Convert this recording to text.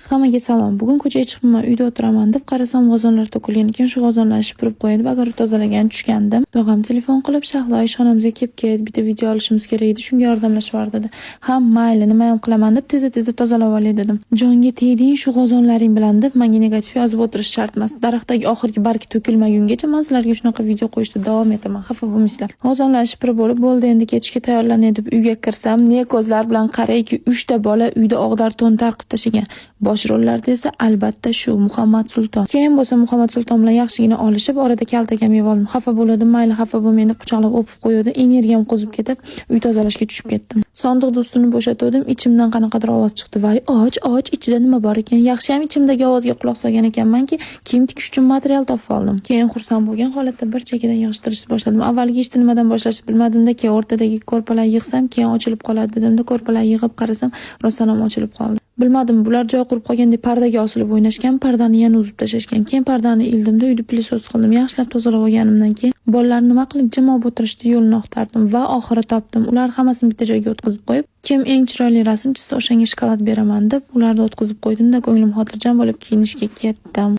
Hammaga salom. Bugun ko'chaga chiqibman, uyda o'tiraman deb qarasam, g'ozonlar to'kilgan ekan. Shu g'ozonlarni shipirib qo'yay deb огород tozalagani tushgandim. Tog'am telefon qilib, "Shahlo, ishxonamizga kelib ket, bitta video olishimiz kerak edi, shunga yordamlashib yubor", dedi. Ha, mayli, nimayam qilaman deb tezda-tezda tozalab olay dedim. "Jonga tegding shu g'ozonlaring bilan", deb menga negativ yozib o'tirish shart emas. Daraxtdagi oxirgi barg to'kilmagungacha man sizlarga shunaqa video qo'yishda davom etaman. Xafa bo'lmaysizlar. G'ozonlarni shipirib bo'lib, bo'ldi, endi ketishga tayyorlanay deb uyga kirsam, ne ko'zlar bilan qarayki, uchta bola uyda og'dar to'ntar qilib tashlagan. Bosh rollarda esa albatta shu Muhammad Sulton. Keyin bo'lsa Muhammad Sulton bilan yaxshigina olishib, orada kaltak ham yeb oldim. Xafa bo'ldim, mayli, xafa bo'lmang deb quchoqlab o'pib qo'yuvdi. Energiyam qo'zib ketib, uy tozalashga tushib ketdim. Sondiqni ustini bo'shatuvdim, ichimdan qanaqadir ovoz chiqdi. "Voy, och, och, ichida nima bor ekan?" Yaxshiyam ichimdagi ovozga quloq solgan ekanmanki, kiyim tikish uchun material topib oldim. Keyin xursand bo'lgan holatda bir chekkadan yig'ishtirishni boshladim. Avvalgi ishni nimadan boshlashni bilmadimda, keyin o'rtadagi ko'rpalarni yig'sam, keyin ochilib qoladi dedimda, ko'rpalarni yig'ib qarasam, rostdan ham ochilib qoldi. Bilmadim, bular joy qurib qolgandek pardaga osilib o'ynashgan, pardani yana uzib tashlashgan. Keyin pardani ildimda, uyni пылесос qildim. Yaxshilab tozalab olganimdan keyin bolalar nima qilib jim olib o'tirishdi, yo'lini axtardim va oxiri topdim. Ular hammasini bitta joyga o'tqizib qo'yib, kim eng chiroyli rasm chizsa, o'shanga shokolad beraman deb ularni o'tqizib qo'ydimda, ko'nglim xotirjam bo'lib kiyinishga ketdim.